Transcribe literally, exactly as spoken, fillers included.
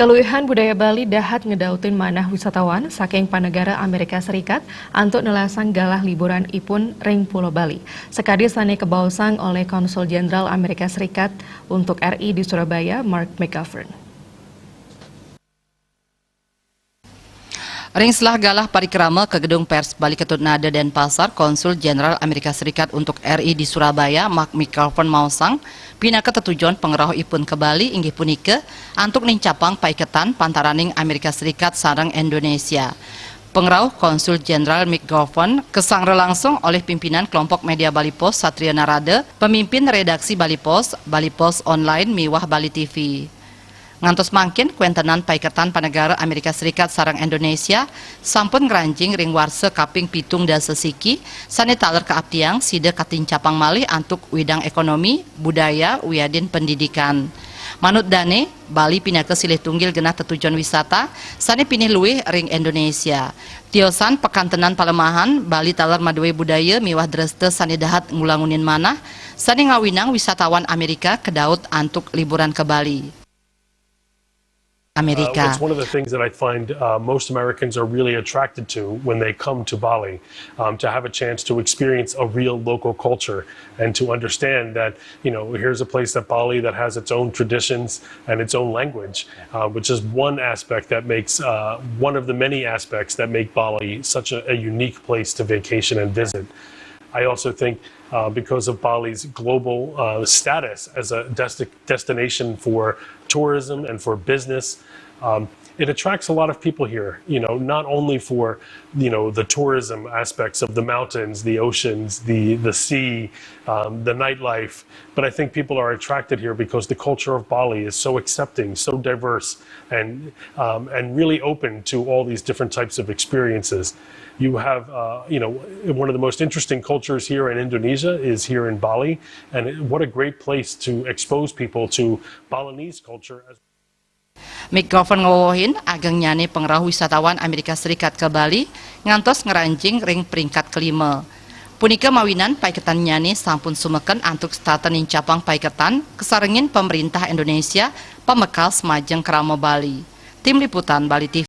Kaluihan budaya Bali dahat ngedautin manah wisatawan saking panegara Amerika Serikat antuk nelasang galah liburan ipun ring Pulo Bali. Sakadi sane kabaosang olih Konsul Jenderal Amerika Serikat untuk R I di Surabaya, Mark McGovern. Ring selah galah parikrama ka Gedung Pers Bali Ketut Nada Denpasar, Konsul Jenderal Amerika Serikat untuk R I di Surabaya, Mark McGovern maosang, pinaka tetujon pangrauh ipun ka Bali inggih punika antuk nincapang paiketan pantaraning Amerika Serikat sareng Indonesia. Pangrauh Konsul Jenderal McGovern kasangra langsung olih pimpinan kelompok media Bali Post Satria Narada, pemimpin redaksi Bali Post, Bali Post Online miwah Bali T V. Ngantos mangkin, kwentenan paiketan panegara Amerika Serikat sareng Indonesia sampun ngranjing ring warsa kaping pitung dasa siki, sane taler kaaptiang sida katincapang malih antuk widang ekonomi, budaya, wiadin pendidikan. Manut dane, Bali pinaka silih tunggil genah tetujon wisata sane pinih luih ring Indonesia. Tiosan pakantenan palemahan, Bali taler madue budaya miwah dresta sane dahat ngulangunin manah, sane ngawinang wisatawan Amerika kedaut antuk liburan ka Bali. Uh, Amerika. It's one of the things that I find uh, most Americans are really attracted to when they come to Bali, um, to have a chance to experience a real local culture and to understand that, you know, here's a place that Bali that has its own traditions and its own language, uh, which is one aspect that makes uh, one of the many aspects that make Bali such a, a unique place to vacation and visit. I also think uh, because of Bali's global uh, status as a desti- destination for tourism and for business, um, it attracts a lot of people here. You know, not only for, you know, the tourism aspects of the mountains, the oceans, the the sea, um, the nightlife, but I think people are attracted here because the culture of Bali is so accepting, so diverse, and um, and really open to all these different types of experiences. You have, uh, you know, one of the most interesting cultures here in Indonesia is here in Bali, and it, what a great place to expose people to Balinese culture. McGovern ngewewehin, agengnyane pangrauh wisatawan Amerika Serikat ka Bali ngantos ngranjing ring peringkat kelima. Punika mawinan paiketannyane sampun sumeken antuk setata nincapang paiketan kasarengin pamerintah Indonesia pamekas majeng krama Bali. Tim Liputan Bali T V.